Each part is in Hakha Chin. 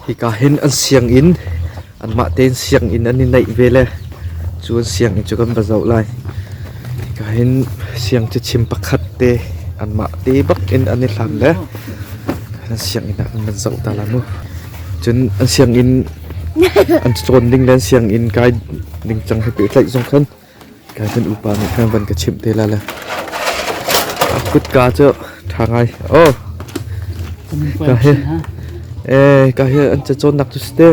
Hika hin an sianginn anmah tein sianginn an i neih ve le cu an sianginn cu kan va zoh lai. Hika hin siangcachim pakhat te anmah te bak in an i hlan le an sianginn ah kan van zoh ta lai mu. Cun an sianginn an cawn ding le an sianginn kai ningcang he pehtlaih zong khan Kai kan upa nih khan van ka chimh te la le. Kutka cu ṭha ngai. Oh. Ka he. Eh, ka he an cacawnnak cu si te.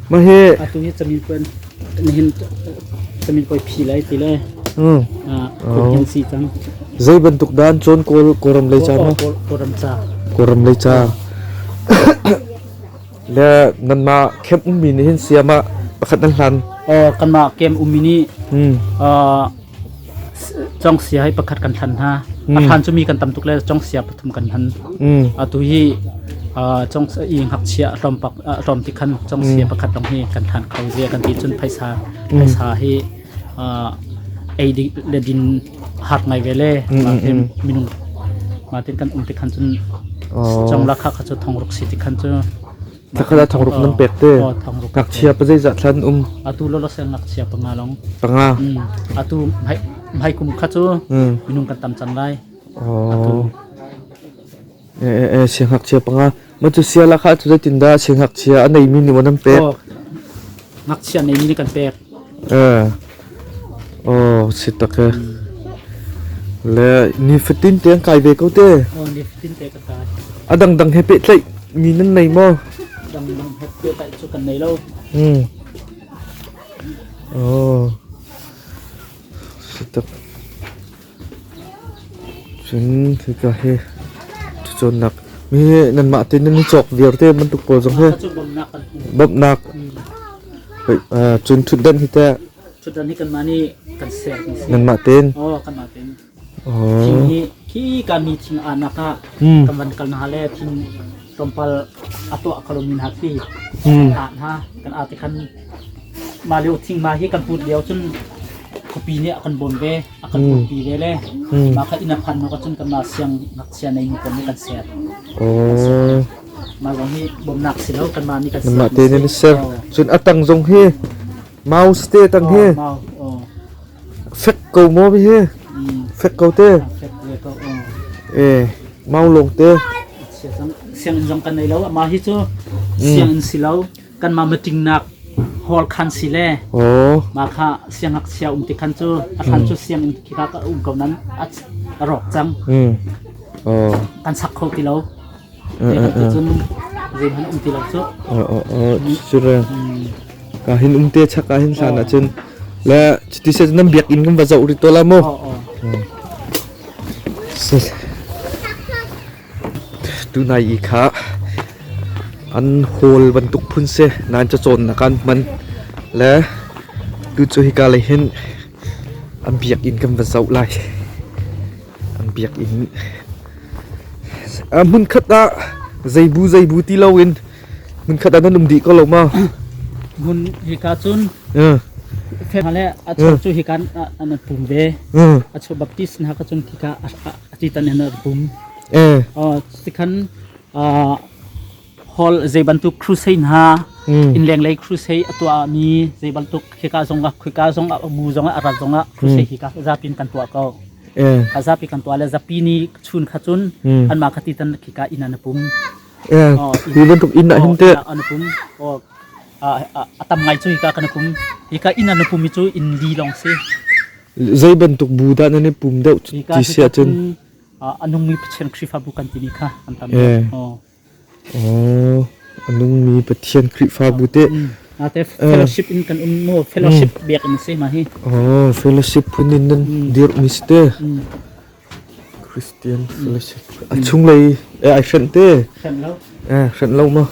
Ma hi. Atu hi camin puan nihin camin poi phi lai ti le. Ah, oh. si cang. Zei bantuk dan cawn kawl kawram lei ca ma? Kawram ca. Kawram lei ca. Le nanmah camp ummi nih hin siam ah pakhat nan hlan. Aw kanmah camp ummi nih congsia hi pakhat kan hlan hna. A hlan cu mi kan tam tuk le congsia pathum kan hlan. Atu hi cong i ngakchia hlawm pak hlawm ti khan congsia pakhat lawng hi kan hlan kho zia kan ti cun phaisa phaisa hi ei ding le din har ngai ve le minung matin kan um ti khan cun cong la kha kha cu thongruk si ti khan cu Thakhala thongruk nan pek te ngakchia pa zeizah thlan um atu lo lo sel ngakchia panga long panga atu mai kum kha cu minung kan tam cang lai atu e siangngakchia panga ma cu sia la kha cu zeitin dah siangngakchia a neimi nih maw nan pek ngakchia neimi nih kan pek eh oh si tak e le ni fatin te an kai ve ko te oh ni fatin te ka kai a dang dang he pehtlaih mi nan nei maw dang dang he pehtlaih cu kan nei lo oh si tak Cun hika hi cawnnak mi hi nanmah tein nan i cawk viar te bantuk pawl zong hi bawmhnak cun ṭhutdan hi teh ṭhutdan hi kanmah nih kan ser nanmah tein oh kanmah tein thing hi khi ka mi thing anak ah kan van kal na le thing tlawmpal a tuah kho lomi hna khi ah hna kan aa ti khan mah lio thing ma hi kan put lio cun khuapi nih a kan bawm ve a kan putpi ve le mah kha inn a phan hnu cun kanmah siang ngakchia nei mi pawl nih kan ser mah zong hi bawmnak si lo kanmah nih kan ser Mah te nan ser cun a tang zong hi mouse te tang hi fek ko maw hi fek ko te fek ve ko eh mau lawng te sianginn zong kan nei lo mah hi cu sianginn si lo kanmah meeting nak hall khan si le mah kha siangngakchia um ti khan cu a hlan cu sianginn khi ka um ko nan a rawk cang kan sak kho ti lo cun zeihmanh um ti lo cu ka hin um te chak ah hin hlan ah cun le ti se nan biakinn kan va zoh ri to la mu Tunai i kha an hawl bantuk phun si nain cacawnnak ah an hman le tucu hika lei hin an biakinn kan va zoh lai. An biakinn hmunkhat ah zeibu zeibu ti loin hmunkhat ah nan um dih ko lo maw? Hmun hika cun le a cheu cu hika an pum ve. A cheu Baptist hna kha cun hika Atitan in a pum. Tikhan hall zei bantuk crusade hna innleng lei crusade a tuah mi zei bantuk khika zong ah khika zong ah bu zong ah a rat zong ah crusade hika zapi in kan tuah ko. Ka zapi kan tuah le zapi ni chun kha cun anmah kha titan khika inn an pum. Hi bantuk inn ah hin teh an pum. A tam ngai cu hika kan pum. Hika inn an pum mi cu inn li lawng si. Zei bantuk bu dah nan i pum deuh ti si ahcun? A nungmi Pathian Khrihfabu kan timi kha an tam deuh. Oh, a nungmi Pathian Khrihfabu te. Ate fellowship in kan um mo fellowship biak in si ma hi. Oh, fellowship phun in nan dir mi si te. Christian fellowship. A chunglei ai hrenh te. Hrenh lo. Eh, hrenh lo ma.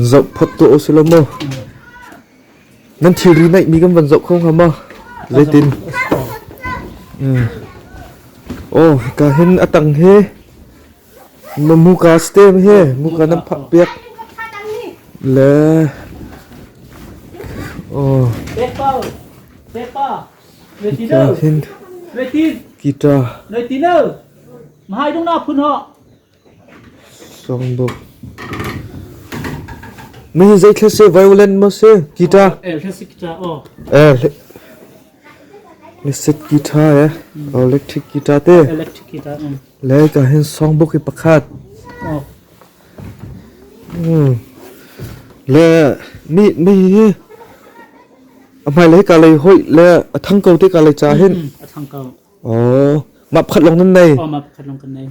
Zoh phot to si lo mo. Nan thilri neihmi kan van zoh kho hnga maw? Zeitin? Oh, hika hin a tang hi muka stem hi muka nan phah piak le oh hika hin guitar. Songbook. Mi hi zei thil si violin maw si guitar? Eh, hla guitar aw. Eh, electric guitar eh, electric guitar te. Electric guitar. Le ka hin songbook hi pakhat. Oh. Le mi mi hi a hmailei ka lei hoih le a thang ko te ka lei cha hin. A thang ko. Oh, mah pakhat lawng nan nei. Oh, mah pakhat lawng kan nei.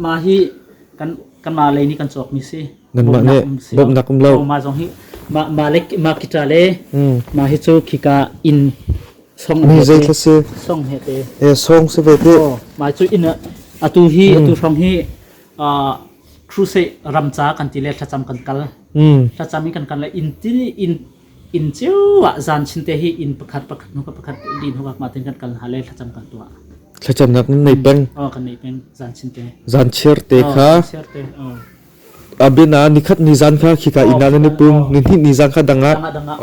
Mah hi kan kanmah lei nih kan cawkmi si. Nanmah nih bawmhnak um lo. Oh, mah zong hi mah mah le mah guitar le mah hi cu khika inn song Mi zei thla si? Song he te. Eh, song si ve te. Oh, mah cu inn atu hi atu hrawng hi crusade ramca kan ti le thlacam kan kal. Thlacam in kan kal le inn ti inn inn cio ah zan chin te hi inn pakhat pakhat hnu ka pakhat din hnu ma ten kan kal hna le thlacam kan tuah. Thlacamnak nan nei peng. Oh, kan nei peng zan chin te. Zan chiar te kha. Chiar te. Oh. Abina nikhat ni zan kha khika ina nan i pum ni hnih ni zan kha dangah.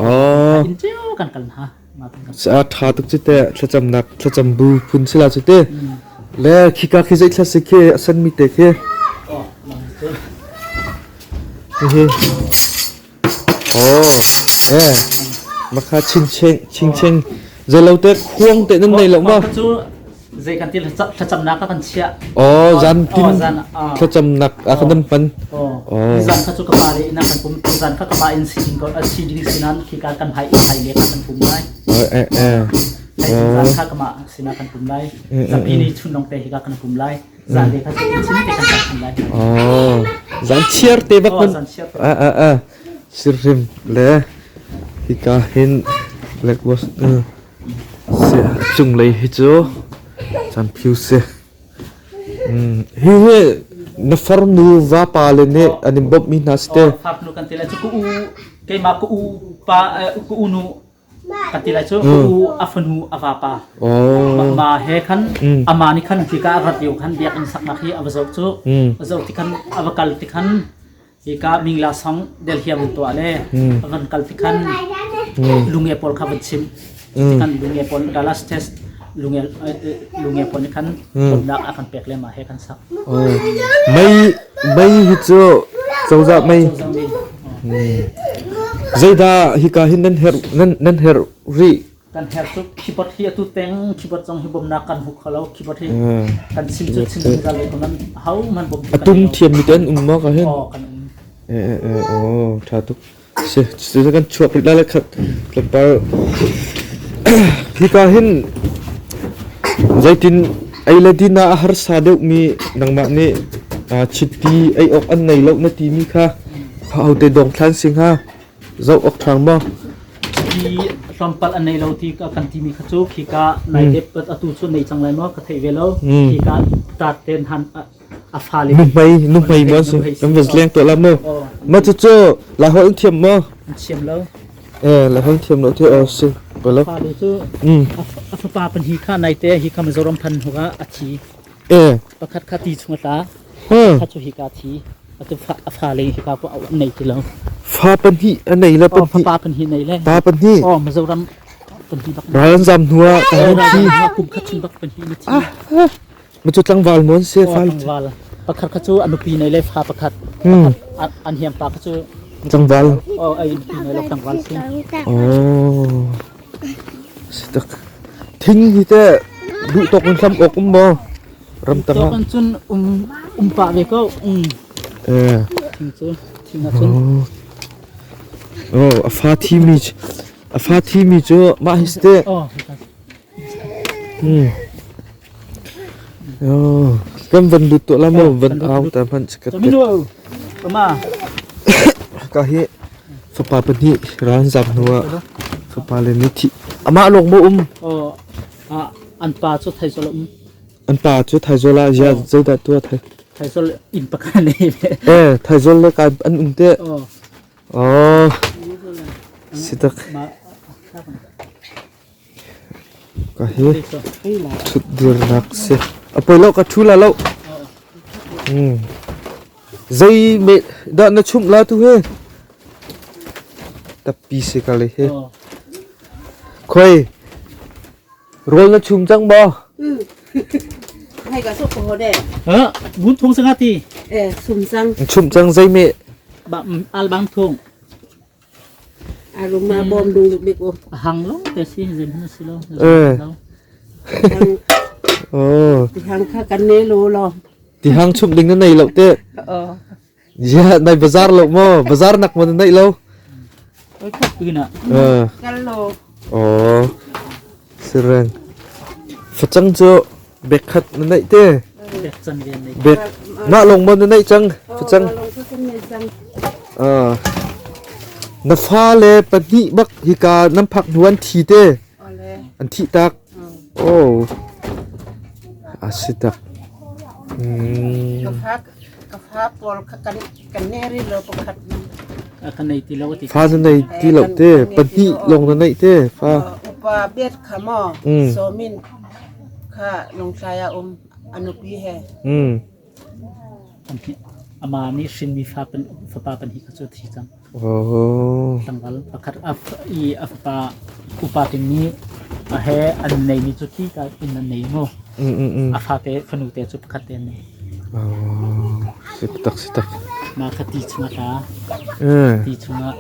Oh. Inn cio kan kal hna. Sa tha tuk ci te thlacamnak thlacam bu phun sila cu te. Le khika khi zei thla si khi asan mi te khi. Oh, Hihi. Oh, eh, makha chingcheng chingcheng zeilo te khuang te nan nei lo ma? Cu zei kan ti thlacamnak kan chiah. Oh, zan tin thlacamnak a kan nan pan. Oh, zan kha cu ka pa le ina kan pum zan kha ka pa in siding ko siding sinan khi ka kan hai hai le kan pum lai. Eh eh eh. Zan kha ka ma sina kan pum lai. Zapi ni chun long te hi ka kan pum lai. Zan le kha cu chin te kan kan lai. Oh, zan chiar te bak man. A a a. Sirhrim le hika hin black was si cunglei hi cu chan phiu si. Hi hi na farnu vapa le nih an in bawmh mi hna si te. Farnu kan ti lai cu ku u keimah ku u pa ku u nu Ka ti lai cu u a fanu a vapa. Ma he khan ama nih khan hika a rat lio khan biakinn saknak hi a va zoh cu a zoh ti khan a va kal ti khan hika Mingla song Delhi a vun tuah le a van kal ti khan lunge pawl kha van chim ti khan lunge pawl Dallas test lunge lunge pawl nih khan bawmhnak a kan pek le ma he kan sak. Mei mei hi cu cozah mei Zeidah hika hin nan herh nan nan herh rih? Kan herh tuk. Keyboard hi atu teng keyboard zong hi bawmnak kan hmu kho lo. Keyboard hi kan chim cu chim zungzal lo ko nan ho man bawm A tum thiam mi te an um maw ka hin? Oh, kan um. Eh eh eh oh tha tuk. Si si kan chuak rih lai le khat tlawmpal hika hin zeitin ei le din ah a harsa deuh mi nangmah nih chitti ei awk an nei lo na ti mi kha Ahote dong thlan si hnga? Zoh awk ṭhang maw? Hi tlawmpal an nei lo ti kan timi kha cu khika nai te atu cu nei cang lai maw ka theih ve lo. Khika tat ten han a fale Nuhmei nuhmei maw si? Kan va leng tuah la mu. Ma cu cu Laiholh an thiam maw? An thiam lo. Eh Laiholh thiam lo ti aw si. Bolo. Fale cu a fapa pan hi kha nai te hi kha Mizoram phan hnu ah a thi. Eh. Pakhat kha ti chung a tla. Kha cu hika thi. Atu a fale hika pa an nei ti lo. Fa pahnih a nei le pahnih. Fapa pahnih nei le. Pa pahnih. Oh Mizoram pahnih bak. Ral an zam hnu ah kan thi. Kum khat chung bak pahnih na thi. Ma cu tlangval mon se fal. Tlangval. Pakhat kha cu a nupi nei le fa pakhat. An hiam pa kha cu tlangval. Oh ai nupi nei le tlangval si. Oh. Sitak. Thing hi te duh tawk in hlam awk um maw? Ramtang ah. Tawk cun um um pah ve ko. Um. Eh. Thing cu thing ah cun. Oh, a fa thi mi a fa thi mi cu mah hi ste. Oh. Hmm. Oh, kan van lut to la mo van au ta hman chikat. Minu. Mama. Ka hi fapa pahnih ran zam hnu ah fapa le ni thi amah lawng mo um. Oh, an pa cu Thaizol a um. An pa cu Thaizol ah zia zeidah tuah thai? Thaizol inn pakhat nei ve. Eh, Thaizol le kai an um te. Oh. Oh. Sitak. Ka hi thut dirnak si. A poi lo ka thu la lo. Hmm. Zei me dah na chumh la tu he? Tappi si ka le he. Khoi. Rawl na chum cang maw? Ha, bun thung sanga ti. Eh, sum cang. Chum cang zeime. Ba al bang thung. Aruma bom dung luk bik um. Hang lo te si zem na si lo. Eh. Oh. Ti hang kha kan ne lo lo. Ti hang chum ding na nei lo te. Oh. Ya, nai bazar lo mo. Bazar nak mo na nei lo. Oi khat pina. Eh. Kan lo. Oh. Sireng. Facang cu bek khat na nei te. Bek chan rian nei. Bek mah long mo na nei cang. Facang. Long kha kan nei cang. Ah. Na fa le pahnih bak hika nan phak hnu an thi te. Ole. An thi tak. Oh. A si tak. Mm. Ka fa ka fa pawl kha kan kan ne ri lo pakhat. Kan nei ti lo ti. Fa na nei ti lo te. Pahnih long na nei te. Fa. Upa bet kha mo somin kha longtlai ah um anupi he. Mm. Ama nih hrinmi fa pan fapa pan hi kha cu thi cang. Oh. Tlangval pakhat i a fapa upa ting nih a he an nei mi cu khi ka inn an nei mu. Mm mm mm. A fate fanu te cu pakhat te an nei. Oh. Si tak si tak. Mah kha ti chungah tla. Eh. Ti chungah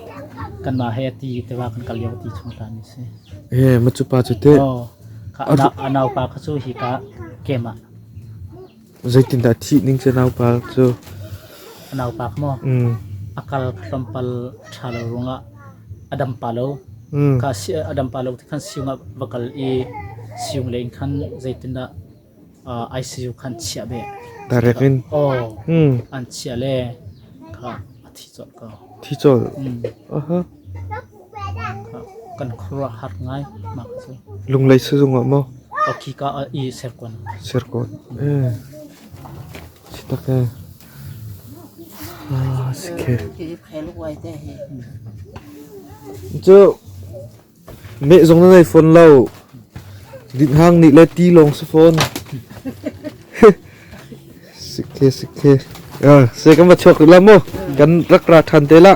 kanmah he ti tewa kan kal lio ti chungah tla mi si. Eh, ma cu pa cu te. Oh. Kha a naupa kha cu hi ka kem ah. Zeitindah thih ning cu naupa cu? A naupa kha maw? A kal tlawmpal ṭha lo ruangah a dam pa lo. Kha a dam pa lo ti khan siung ah va kal i siung lei in khan zeitindah ICU khan chiah beh. Direct in? Aw, an chiah le kha a thi colh ko. Thi colh? Aha. Kha kan khuaruah har ngai mah cu. Lunglei sizung ah maw? Khi ka i Serkawn. Serkawn. Eh. Si tak eh. Ah, si khe. Cu meh zong na nei fawn lo. Dinhang nih le ti lawng si fawn. Si khe si khe. Ah, se kan va chuak rih la mu. Kan rak ra ṭhan te la.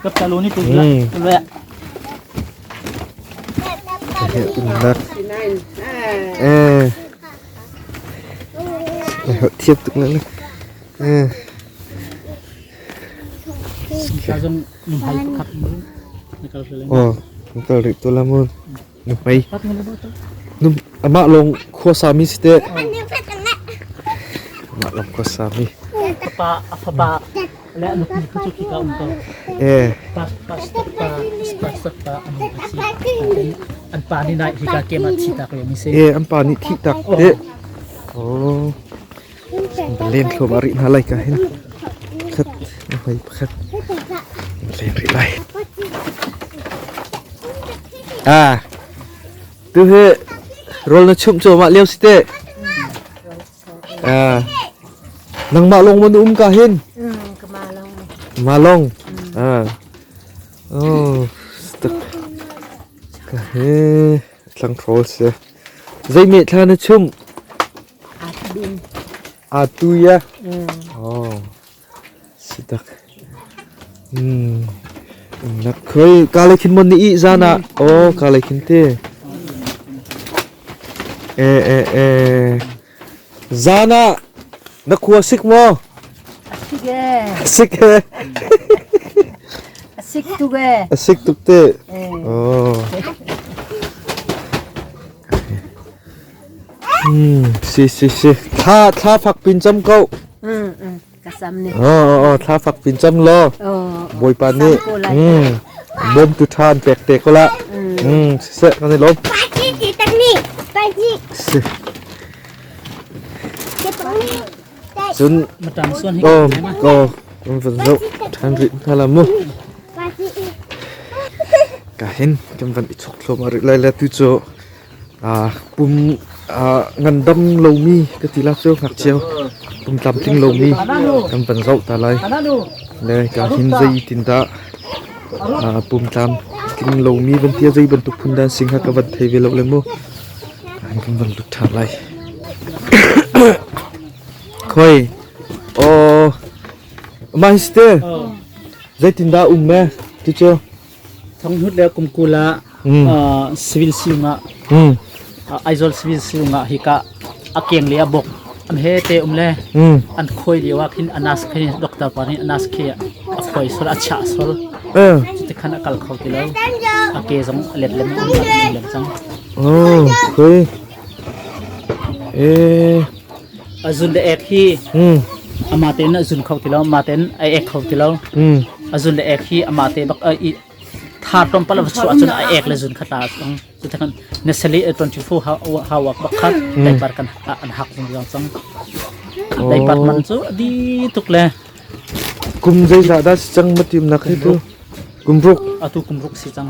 Kap ta lo ni tu la. Le. Eh. Thiap tuk le. Eh. Ka zong numhai pakhat mu. Na kal rih lai. Oh, na kal rih tu la mu. Nuhmei. Num amah lawng khua sami si te. Amah lawng khua sami. Fapa a fapa le a nupi kha cu khika um ko. Eh. Pa pastor pa pastor pa anu a si. An pa nih nai hika kem ah thi tak le mi si. Eh, an pa nih thi tak te. Oh. Len thlum a rih hna lai ka hin. Khat hmai pakhat. Len rih lai. Ah. Tu hi rawl na chumh cu mah lio si te. Ah. Nangmah lawng maw na um ka hin? Ka ma long. Ma long. Ah. Oh. Stuk. Ka he tlang thawl si. Zei me thla na chumh? Atu ya. Oh. Si tak. Hmm. Nak khoi ka le khin mon ni i zana. Oh, ka le khin te. Eh eh eh. Zana na khua sik mo? Sik e. Sik e. Sik tuk e. Sik tuk te. Oh. Si si si. Thla thla fak pin cam ko. Ka sam ni. Oh oh thla fak pin cam lo. Bawipa nih bawm tu ṭhan pek te ko la. Si se kan i lawm. Si. Cun oh ko kan van zoh ṭhan rih hna la mu. Ka hin kan van i chok thluahmah rih lai le tu cu Pum ngandam lomi ka ti la cu ngakchia pum tlamtling lomi kan van zoh ta lai. Le ka hin zeitin dah pum tlamtling lomi van tia zei bantuk phun dah sing ha ka van thei ve lo le mu. Kan van lut ṭhan lai. Khoi aw mah hi si te zeitin dah um me ti cu. Thonghut le kum kul ah civil siung ah Aizawl civil siung ah hika a keng le a bok. An he te um le an khuai lio ah khin anas khi doctor pa nih anas khi a khuai sol a chiah sol. Cuti khan a kal kho ti lo. A ke zong a let lem um lem cang. Oh, khui. Eh. A zun le ek hi ama tein a zun kho ti lo, ama tein a ek kho ti lo. A zun le ek hi ama te bak i tha tlawmpal a va chuah ahcun a ek le zun kha tla cang. Cutikhan nasali 24 hour bak kha diaper kan an hak zungzal cang. Diaper man cu a di tuk le. Kum zeizah dah si cang matim nak hi tu? Kum ruk. Atu kum ruk si cang.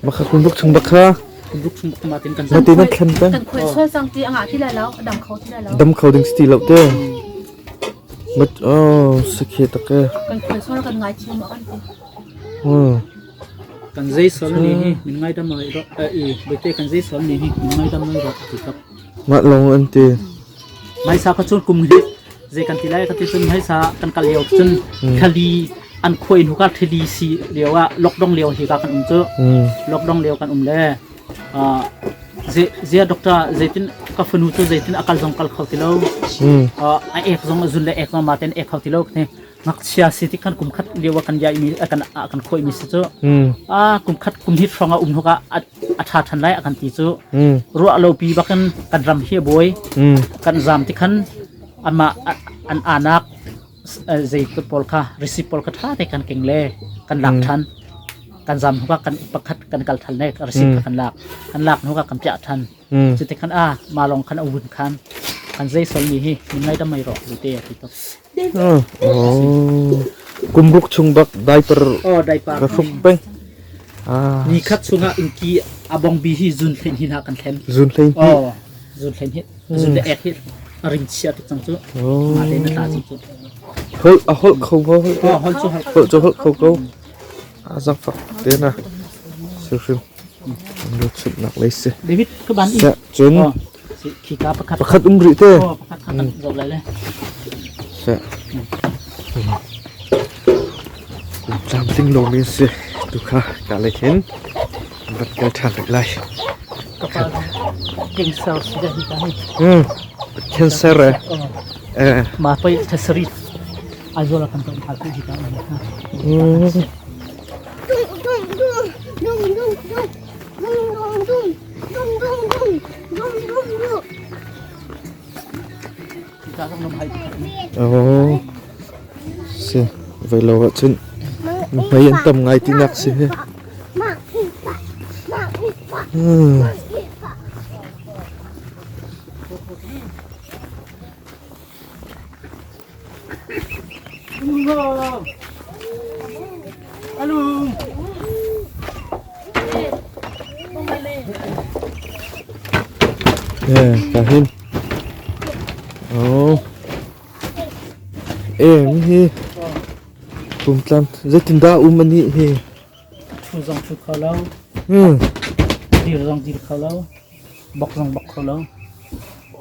Maka kum ruk chung bak kha. Kum ruk chung bak ma tin kan Ma tin an thlen peng. Kan khoi sual cang ti anga ti lai lo, dam kho ti lai lo. Dam kho ding si ti lo te. Mat oh sakhe tak e. Kan khoi sual kan ngai thiam ma kan ti. Kan zei sual ni hi min ngaidam lai rawh i bete kan zei sual ni hi min ngaidam lai rawh ti kap. Mah lawng an ti. Maisa ka cun kum hi zei kan ti lai ka ti cun maisa kan kal lio cun thali an khuai hnu ka thali si lio ah lockdown lio hi ka kan um cu lockdown lio kan um le zia doctor zeitin ka fanu cu zeitin akal zong kal kho ti lo a ek zong a zun le ek zong ma ten ek kho ti lo ngakchia si ti khan kum khat lio ah kan yai mi kan kan khoi mi si cu a kum khat kum hit hrawng a um hnuka a tha than lai a kan ti cu ruah lo pi bakin kan ram hi boi kan zam ti khan ama an anak zei pawl kha receipt pawl kha tha te kan keng le kan lak than kan zam hnuka kan pakhat kan kal than le receipt kha kan lak kan lak hnuka kan piah than Cuti khan a ma lawng khan a vun khan kan zei sol mi hi min ngai dam mai rawh ti te ti to. Oh. Kumruk chung bak diaper. Oh diaper. Ka hruk peng. Ah. Ni khat chungah ingki abong bi hi zun thlen hin ha kan thlen. Zun thlen hi. Oh. Zun thlen hi. Zun le ek hi ring chia tuk cang cu. Oh. Ma te na ta cang cu. Hol a hol kho ko hol. Oh hol cu hol. Hol cu hol kho ko. A zang fak te na. Sir Chumhnak lei si. David ka ban i. Cun khika pakhat pakhat um rih te. Oh pakhat kha kan zoh lai le. Seh. Kum tlamtling lo mi si. Tu kha ka lei khin rat kal ṭhan rih lai. Kapa cancer si da hi ka hi. Cancer eh. Eh. Ma poi thasari Aizawl kan ton hal hi ka. Oh, si voi lo ahcun mei an tam ngai tinak si hi. Hmm. Yeah, ka hin. Oh. Eh, mi hi. Pumtlam zeitindah um ani hi? Thu zong thu kho lo. Hmm. Dir zong dir kho lo. Bok zong bok kho lo.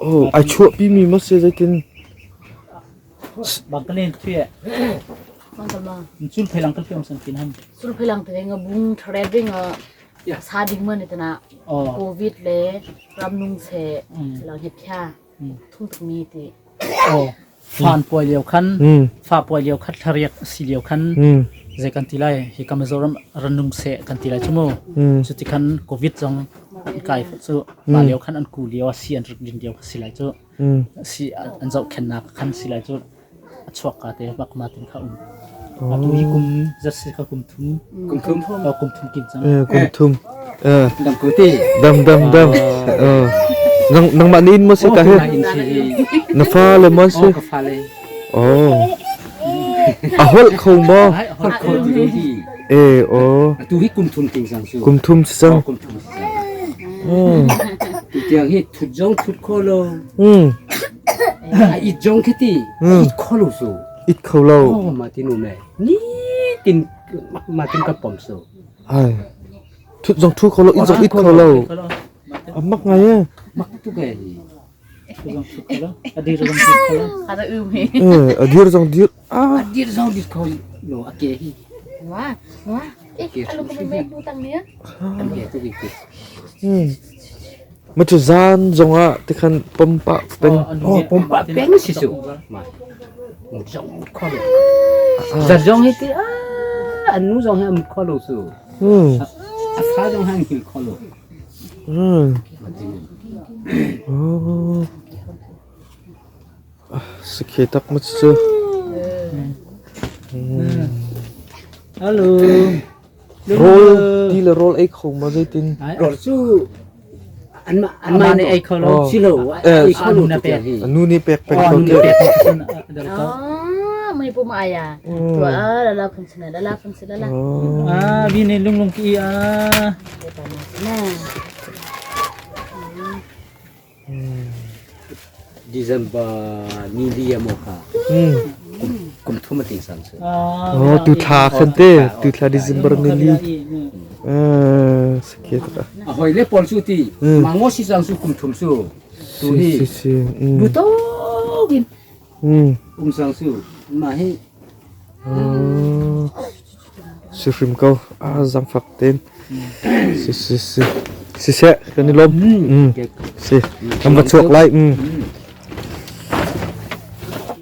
Oh, ai chuahpi mi maw si zeitin? Bang ka len thuye. Sul phailang kal piam san kin han. Sul phailang te nga bung thre ding a sa ding man itana covid le ramnung se lang he phya thung tuk mi ti. Oh, fan puai lio khan fa puai lio khat thlariak si lio khan zei kan ti lai hi ka Mizoram ranung se kan ti lai chu mu cu ti khan covid zong an kai cu ma lio khan an ku lio si an rik din lio si lai cu si an zohkhennak khan si lai cu a chuak ka te bak ma tin kha um atu hi kum zat si ka kum thum kum thum kum thum kin cang kum thum dam ko te dam dam dam nang nangmah nin mo si ka he na fa le mo si ka fa le oh a hol kho mo hol kho tu hi eh oh tu hi kum thum ting sang su kum thum sang kum thum sang tu tiang hi thut jong thut kho lo a it jong khiti it kho lo su it kho lo oh ma tin um le ni tin ma tin ka pom su ai thut zong thu kho lo it zong it kho lo a mak ngai e mak tu ke hi a dir zong dir kho lo eh a dir zong dir ah a dir zong dir kho lo a ke hi wa wa eh alo ko mai bu tang nia ke tu ki hmm. Ma cu zan zongah tikhan pumpak peng. Oh, pumpak peng si su. Ma. Zong kho lo. Zan zong hi ti ah an nu zong hi am kho lo su. A fa zong hi an hil kho lo. Oh. Sakhi tak ma cu. Hello. Rawl ti le rawl ei kho ma zeitin? Rawl cu anmah anmah nih ei kho lo. Si lo, ei kho lo na pek. Nu nih pek peng ko Nu pek Ah, mai pum aya. Tu a la la phun sina la la phun sina la. Ah, vi ne lung lung ki ah. Na. December ni li mo kha. Kum thum a ting sang si. Oh, tu thla khan te, tu thla December ni li. Eh, sakhi tak. A hoi le pawl su ti, mango si sang su kum thum su. Tu hi. Si si. Bu to gin. Um sang su. Ma hi. Si hrim ko. Ah, zangfak ten. Si si si. Si se, kan i lom. Si. Kan va chuak lai.